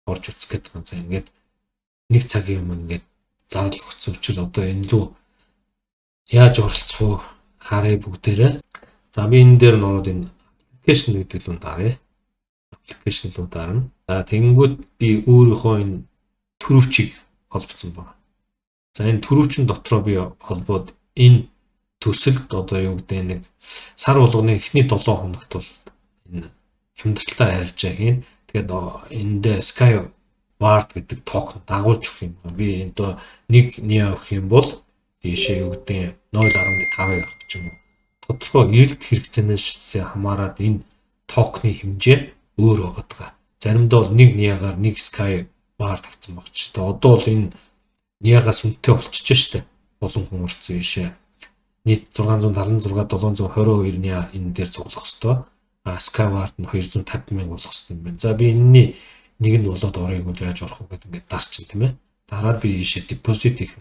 Орж үзэх гээд байгаа. За, ингээд нэг цагийн өмнө ингээд зардал өгсөн учраас одоо энэ лүү яаж оролцох уу, харъя бүгдээрээ. За, би энэ дээр нь ороод энэ application гэдэг лүү даръя. Application руу дарна. За, тэгэнгүүт би өөрийнхөө энэ түрүүчийг холбоцсон байна. За, энэ түрүүчин дотроо би холбоод энэ төсөлд одоо юу гэдэг, нэг сар болгоны эхний 7 хоногт бол энэ хямдралтай арилжаа хийн. Тэгээд энд Skyward гэдэг токен дагуулж өгөх юм. Би энд нэг NIA өгөх юм бол ийшээ юу гэдэг 0.5-ыг авах ч юм уу. Тодорхой эрэлт хэрэгцээнээс хамаарат энэ токны хэмжээ өөр байгаа даа. Заримдаа бол нэг NIA-гаар нэг Skyward авсан баг ч. Тэгээ одоо бол энэ NIA-гаас үнэтэй болчихж штэ. Олон хүн орцсон ийшээ. Нийт 676 722 NIA энэ дээр цуглах хэвээр. А Skyward нь 250 мянга болох хэвээр юм байна. За, би энэний нэг нь болоод орыг бол яаж орох вэ гэдэг ингээд дарчин, тийм ээ. Дараад би ийшээ deposit хийх.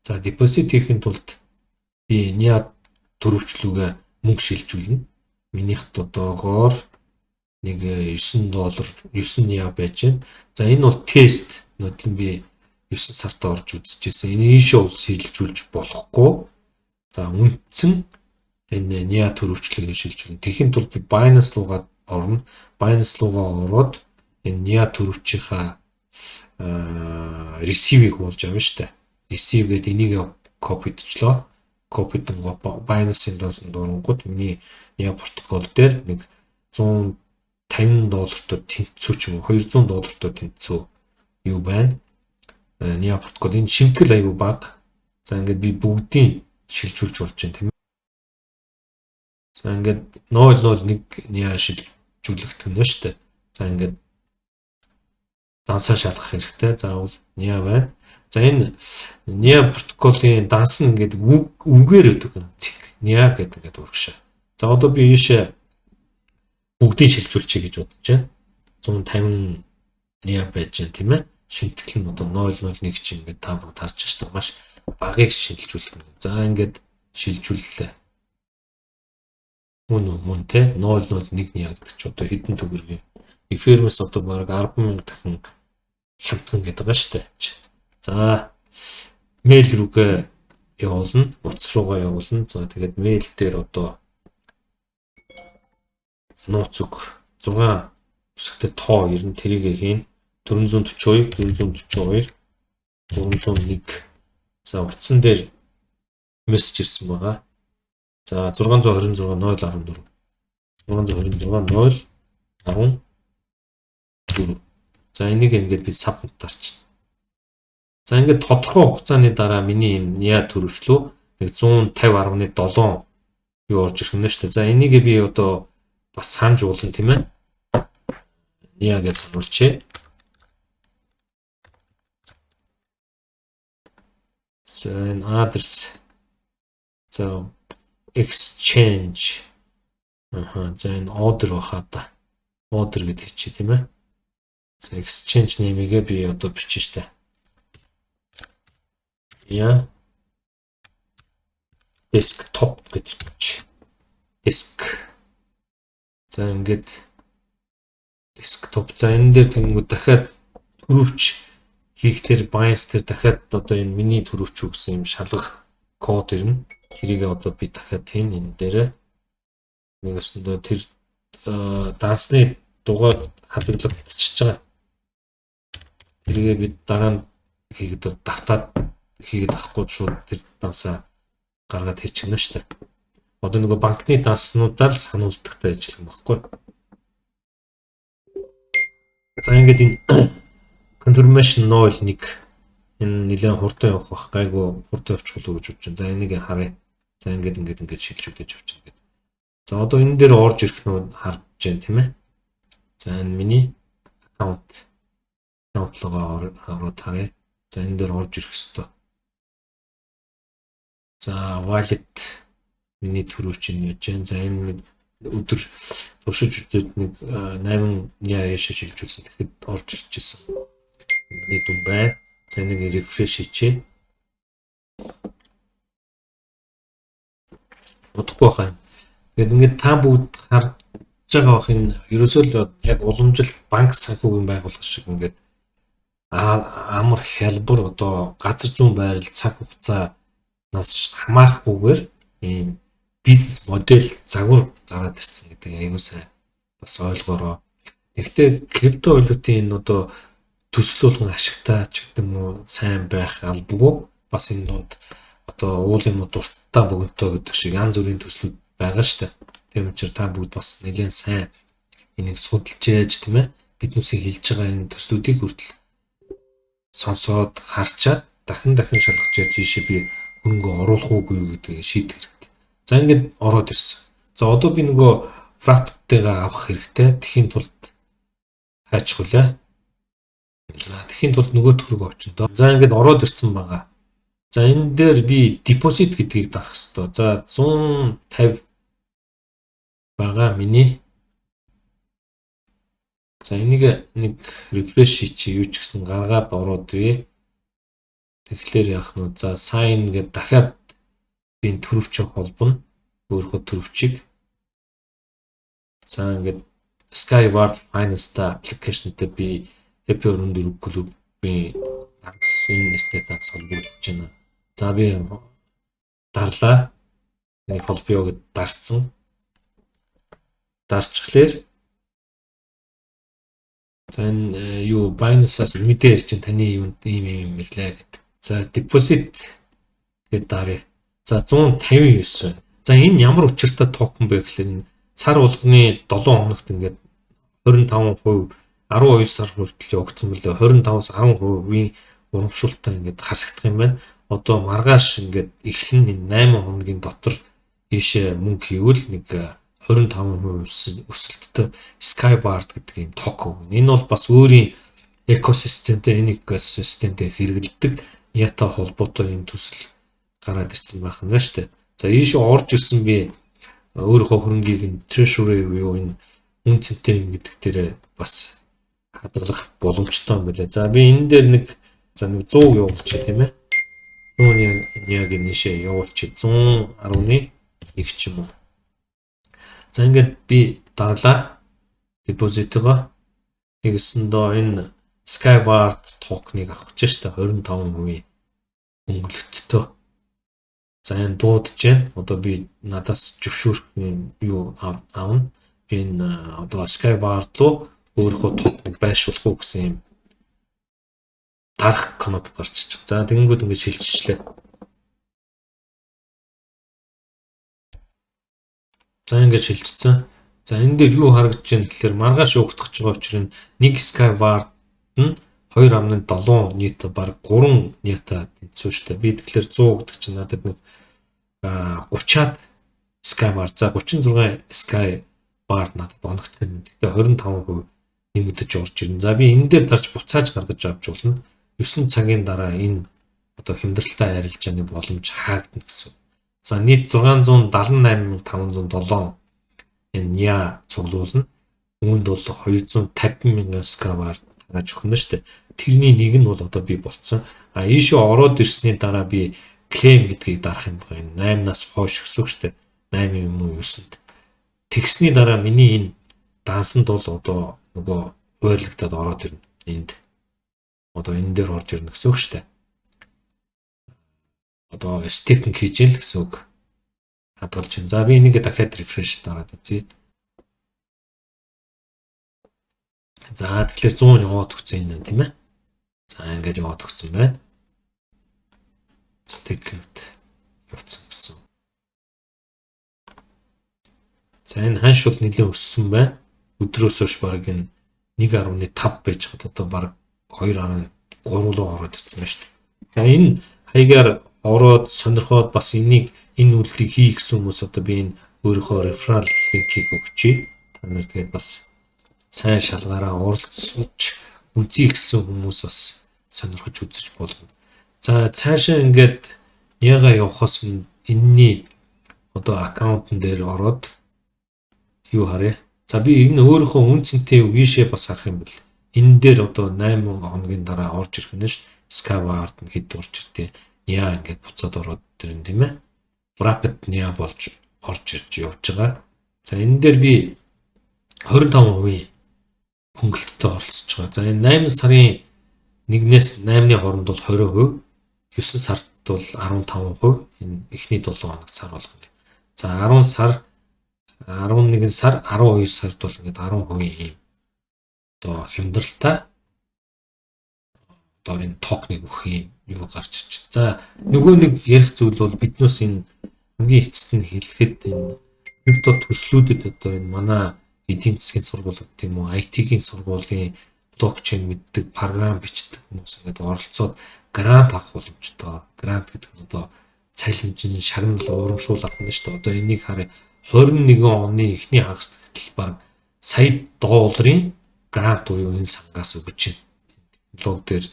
За, deposit хийхин тулд би NIA түрийвчлүүгээ мөнгө шилжүүлнэ. Минийхт одоогоор нэг 9 доллар 9 NIA байж байна. За, энэ бол тест нөдлөн би 9 сард орж үзчихсэн. Энэ ийшээ ус шилжүүлж болохгүй. За, үндсэн энэ NIA түрийвчлэгийг шилжүүлнэ. Тэгэхин тулд би Binance руугаа орно. Binance руугаа ороод энэ NIA түрийвчийнхаа receive-ийг хуулж авна штэ. Receive гэдэг энийг copy-дчлоо. Copy-дөнгөө Binance-ийн дансанд оронгууд миний NIA протокол дээр нэг 150 доллартай тэнцүү ч юм уу, 200 доллартай тэнцүү юу байна. NIA протокол энэ шимтгэл аягүй бага. За, ингээд би бүгдийг шилжүүлж болж байна, тийм ээ. За, ингээд 001 NIA шилжүүлэх нь шүү дээ. За, ингээд дансаа шалгах хэрэгтэй. Заавал NIA байна. За, энэ NIA протоколын данс нь ингээд үг үгээр өгдөг. Цэг NIA гэдэг ингээд урагшаа. За, одоо би ийшээ бүгдийг шилжүүлчихье гэж бодож байна. 150 NIA байж байна, тийм ээ. Шимтгэл нь одоо 001 чи ингээд та бүгд харж байна. Маш багыг шилжүүлэх. За, ингээд шилжүүллээ. Мөн үү, мөн те, 001 NIA гэдэг чи одоо хэдэн төгрөгийн эфирмэс одоо бараг 10,000 дахин хямдхан гэдэг байгаа шүү дээ. За, мэйл рүүгээ явуулна, утас руугаа явуулна. За, тэгээд мэйл дээр одоо нууц үг 6 үсэгтэй тоо ирнэ, тэрийг хийн. 442 442 301. За, утсан дээр мессеж ирсэн байгаа. За, 626 014 626 014. За, энийг ингээд би submit дарчихна. За, ингээд тодорхой хугацааны дараа миний энэ NIA түрийвчлүү нэг 150.7 юу орж ирэх нь шүү дээ. За, энийг би одоо бас санаж уулна, тийм ээ. NIA гэж сануулчихъя. За, энэ адрес, за, exchange, аха, за, энэ order баха та. Order гэдэг чи, тийм ээ. За, exchange name-гээ би одоо бичнэ штэ. Я desktop гэж бич. Desk. За, ингээд desktop. За, энэ дээр тэнгүүд дахиад түрийвч хийх тэр Binance дээр дахиад одоо энэ миний түрийвч юу гэсэн юм шалгах код ирнэ. Тэрийг одоо би дахиад хийн энэ дээр нэг өсөндөө тэр дансны дугаар хадгалагдчихж байгаа. Тэргээ би дараа нь хийгээд давтаад хийгээд авахгүй шууд тэр дансаа гаргаад хийчихнэ шүү дээ. Одоо нөгөө банкны данснуудаа л сануулдагтай ажиллах юм баггүй. За, ингээд энэ confirmation 01 энэ нэлээд хурдан явах бах, гайгүй хурдан явчих болов гэж бодож байна. За, энийг харъя. За, ингээд шилжүүлж явчихна гэдэг. За, одоо энэ дээр орж ирэх нь харж байна, тийм ээ. За, энэ миний аккаунт руугаа ороод харъя. За, энэ дээр орж ирэх хэвээр. За, wallet миний түрийвч нь яаж байна. За, энэ өдөр туршиж үзээд нэг 8 NIA шилжүүлсэн. Тэгэхэд орж ирж ирсэн. Миний дүн байна. За, нэг refresh хийчихье. Удахгүй байна. Тэгээд ингээд та бүгд харж байгаа бах, энэ ерөөсөө л яг уламжлалт банк санхүүгийн байгууллага шиг ингээд Амар хялбар, одоо газар зүүн байрал, цаг хугацаанаас хамаарахгүйгээр ийм бизнес модель загвар гараад ирсэн гэдэг аягүй сайн бас ойлгоорой. Тэгэхдээ криптовалютын энэ одоо төсөл болгон ашигтай ч гэдэг юм уу, сайн байх албагүй. Бас энэ дунд одоо уулын мод дуртаа богинтой гэдэг шиг янз бүрийн төслүүд байгаа шүү дээ. Тийм учраас та бүгд бас нэлээд сайн энийг судалж ээж, тийм ээ, биднүүсийг хэлж байгаа энэ төслүүдийг хүртэл сонсоод харчаад дахин дахин шалгаж яаж ийшээ би хөрөнгө оруулах уугүй юу гэдгийг шийдэх хэрэгтэй. За, ингээд ороод ирсэн. За, одоо би нөгөө wrapped-тэйгээ авах хэрэгтэй. Тэхийн тулд хайчих үлээ. Тэхийн тулд нөгөө төгрөг очино доо. За, ингээд ороод ирсэн байгаа. За, энэ дээр би deposit гэдгийг дарах хэрэгтэй. За, 150 байгаа миний. За, энийг нэг refresh хийчих, юу ч гэсэн гаргаад ороод ирье. Тэгэхээр яах нь вэ? За, sign гэдээ дахиад би энэ төрөвчөө холбоно. Өөрийнхөө төрөвчийг. За, ингээд Skyward Finance-та application-тэй би Happy 24 клубын данс, энэ нэртэй данс холбогдож байна. За, би дарлаа. Нэг холбоё гэд дарцсан. Дарчихлаар за, энэ юу, Binance-аас мэдээ ирж чинь таны юунд ийм ийм ирлээ гэдэг. За, deposit гэд даръя. За, 159. За, энэ ямар учиртай токен бэ гэхээр сар болгоны 7 хоногт ингээд 25%, 12 сар хүртэл явагдах юм лээ. 25-аас 10%-ийн урамшуултаа ингээд хасагдах юм байна. Одоо маргааш ингээд эхлэн энэ 8 хоногийн дотор ийшээ мөнгө хийвэл нэг 25% өсөлттэй Skyward гэдэг ийм токен. Энэ бол бас өөрийн экосистемтэй, энэ экосистемтэй хэрэглэдэг NYA-тай холбоотой ийм төсөл гараад ирсэн байх нь байна шүү дээ. За, ийшээ орж ирсэн би өөрийнхөө хөрөнгийг энэ treasury юу, энэ үн цэнтэй юм гэдэг дээр бас хадгалах боломжтой юм байна. За, би энэ дээр нэг, за, нэг 100 явуулчих, тийм ээ. 100 яг нийшээ явуулчих, 100.1 ч юм уу. За, ингээд би дарлаа deposit-ого. Тэгсэндөө энэ Skyward token-ыг авах гэж штэ, 25% хөнгөлөлттэй. За, энэ дуудаж байна. Одоо би надаас зөвшөөрөх юм юу авна. Би энэ одоо Skyward руу өөрийнхөө token-ыг байршуулах уу гэсэн юм дарах кноп гарч ич. За, тэгэнгүүт ингэж шилжчихлээ. За, ингэж шилжчихсэн. За, энэ дээр юу харагдаж байна гэхээр маргааш явагдах гэж байгаа учраас нэг Skyward нь 2.7 нийт, баг 3 нийт тэнцүү шүү дээ. Би тэгэхээр 100 гэдэг чинь надад нэг 30-аад Skyward, за, 36 Skyward надад оногдох юм. Гэхдээ 25% нэмэгдэж орж ирнэ. За, би энэ дээр дарж буцааж гаргаж авч болно. 9 цагийн дараа энэ одоо хямдралтай арилжааны боломж хаагдана гэсэн. За, нийт 678,507 энэ NYA цуглуулна. Үүнд бол 250 мянган Skyward тарааж өгнө шүү дээ. Тэрний нэг нь бол одоо би болцсон. А ийшээ ороод ирсний дараа би claim гэдгийг дарах юм байна. 8-наас хойш гэсэн үг шүү дээ. 8 юм уу 9-нд. Тэгсний дараа миний энэ дансанд бол одоо нөгөө хуваарлагдаад ороод ирнэ энд. Одоо энэ дээр орж ирнэ гэсэн үг шүү дээ. Одоо staking хийж ийн л гэсэн үг. Хадгалж байна. За, би энийг дахиад refresh дараад үзье. За, тэгэхээр 100 яваад өгсөн юм, тийм ээ. За, ингээд яваад өгсөн байна. Staking-д явцсан гэсэн. За, энэ ханш бол нэлээд өссөн байна. Өдрөөс хойш баг энэ 1.5 байж хад одоо баг 2.3 руу ороод ирсэн байна шүү дээ. За, энэ хаягаар ороод сонирхоод бас энийг, энэ үйлдэлийг хий гэсэн хүмүүс одоо би энэ өөрийнхөө referral link-ийг өгчээ. Та нар тэгээд бас сайн шалгаараа, оролцож үзье гэсэн хүмүүс бас сонирхож үзэж болно. За, цаашаа ингээд яага явахаас өмнө энэний одоо аккаунтн дээр ороод юу харъя. За, би энэ өөрийнхөө үн цэнтэй юу ийшээ бас харах юм бэл. Энэ дээр одоо 8 хоногийн дараа орж ирэх нь ш. Skyward нь хэд орж ирдээ. Яа, ингээд буцаад ороод ирнэ, тийм ээ. Rapid NYA болж орж ирж явж байгаа. За, энэ дээр би 25% хөнгөлөлттэй оролцож байгаа. За, энэ 8 сарын 1-ээс 8-ны хооронд бол 20%, 9 сард бол 15%, энэ эхний 7 хоног сар болгоно. За, 10 сар, 11 сар, 12 сард бол ингээд 10% ийм одоо хямдралтай одоо энэ токеныг өгөх юм юу гарч ирж байна. За, нөгөө нэг ярих зүйл бол биднээс энэ хамгийн эцэст нь хэлэхэд энэ крипто төслүүдэд одоо энэ манай эдийн засгийн сургуулиуд тийм үү, IT-ийн сургуулийн блокчейн мэддэг, програм бичдэг хүмүүс ингээд оролцоод грант авах боломжтой. Грант гэдэг нь одоо цалинжин, шагнал, урамшуул авах нь шүү дээ. Одоо энийг харъя. 21 оны эхний хагас гэтэл баг сая долларын грант буюу энэ сангаас өгч байна. Технологи дээр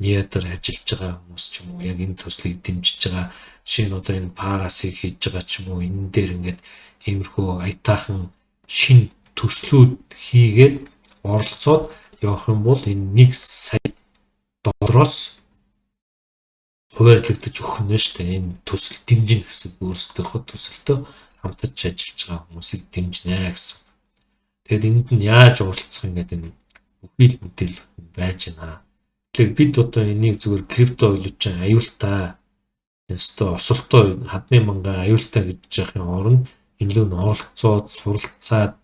NEA дээр ажиллаж байгаа хүмүүс ч юм уу, яг энэ төслийг дэмжиж байгаа, жишээ нь одоо энэ Paras-ыг хийж байгаа ч юм уу, энэ дээр ингээд иймэрхүү аятайхан шинэ төслүүд хийгээд оролцоод явах юм бол энэ 1 сая доллароос хуваарлагдаж өгөх нь шүү дээ. Энэ төсөл дэмжинэ гэсэн, өөрсдийнхөө төсөлтөө хамтарч ажиллаж байгаа хүмүүсийг дэмжинэ гэсэн. Тэгээд энд нь яаж оролцох юм гэдэг энэ бүхий л мэдээлэл байж байна. Тэгэхээр бид одоо энийг зүгээр крипто ойлууч аюултай, ёстой осолтой, хадны манган аюултай гэж яахын оронд энэ лүү нь оролцоод, суралцаад,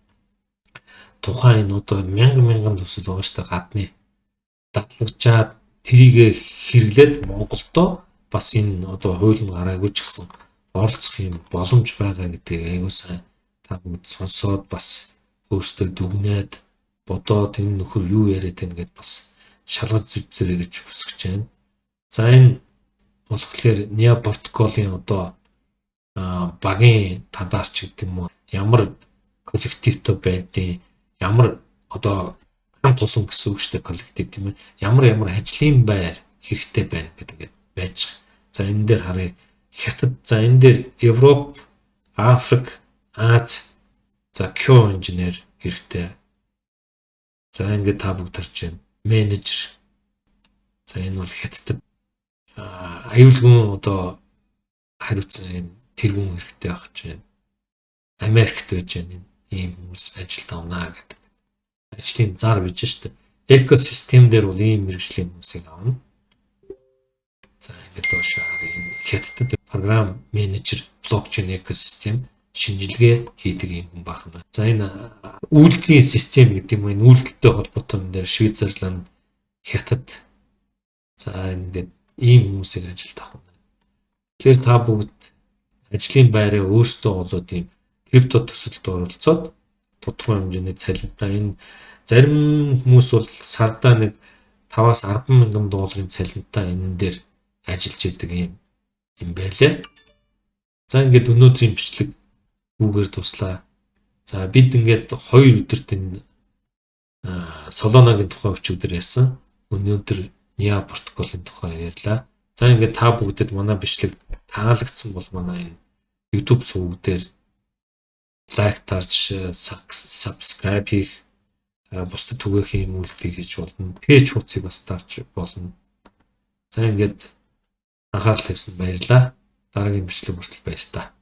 тухайн энэ одоо мянган мянган төсөл байгаа шүү дээ, гадны датлагжаад тэрийг хэрэглээд Монголдо бас энэ одоо хууль нь гараагүй ч гэсэн оролцох юм боломж байгаа гэдгийг аягүй сайн та бүгд сонсоод, бас өөрсдөө дүгнээд, бодоод, энэ нөхөр юу яриад байна гэдээ бас шалгаж үзээрэй гэж хүсэж байна. За, энэ болохоор NEA протоколын одоо багийн талаар ч гэдэг юм уу, ямар коллективтой байдیں۔ Ямар одоо хамт олон гэсэн үг шүү дээ, коллектив, тийм ээ. Ямар ямар ажлын байр хэрэгтэй байна гэдэг ингээд байж байгаа. За, энэ дээр харъя. Хятад, за, энэ дээр Европ, Африк, Ази, за, QA инженер хэрэгтэй. За, ингээд та бүгд харж байна. Менежер. За, энэ бол Хятадд аюулгүй одоо хариуцсан юм тэргүүн хэрэгтэй байх гэж байна. Америкт байж байна, ийм хүмүүс ажилд авнаа гэдэг. Ажлын зар байж штэ. Экосистем дээр бол ийм мэргэжлийн хүмүүсийг авна. За, ингээд доош харъя. Хятадд програм менежер, блокчейн экосистем шинжилгээ хийдэг юм хүн байх нь. За, энэ үйлдэлийн систем гэдэг юм, энэ үйлдэлтэй холбоотой юм дээр Швейцарланд, Хятад, за, ингээд ийм хүмүүсийг ажилд авах юм. Тэгэхээр та бүгд ажлын байраа өөрсдөө олоод, ийм крипто төсөлд оролцоод тодорхой хэмжээний цалинтай, энэ зарим хүмүүс бол сардаа нэг 5-аас 10 мянган долларын цалинтай энэ дээр ажиллаж идэг юм юм байлээ. За, ингээд өнөөдрийн бичлэг үүгээр дуслаа. За, бид ингээд 2 өдөрт энэ Solana-гийн тухай өчигдөр ярьсан. Өнөөдөр NEA протоколын тухай ярьлаа. За, ингээд та бүгдэд манай бичлэг таалагдсан бол манай энэ YouTube суваг дээр лайк дарж, subscribe хийх, бусдад түгээх юм үйлдэлийг хийж болно. Page хуудсыг бас дарж болно. За, ингээд анхаарал тавьсанд баярлалаа. Дараагийн бичлэг хүртэл баяр та.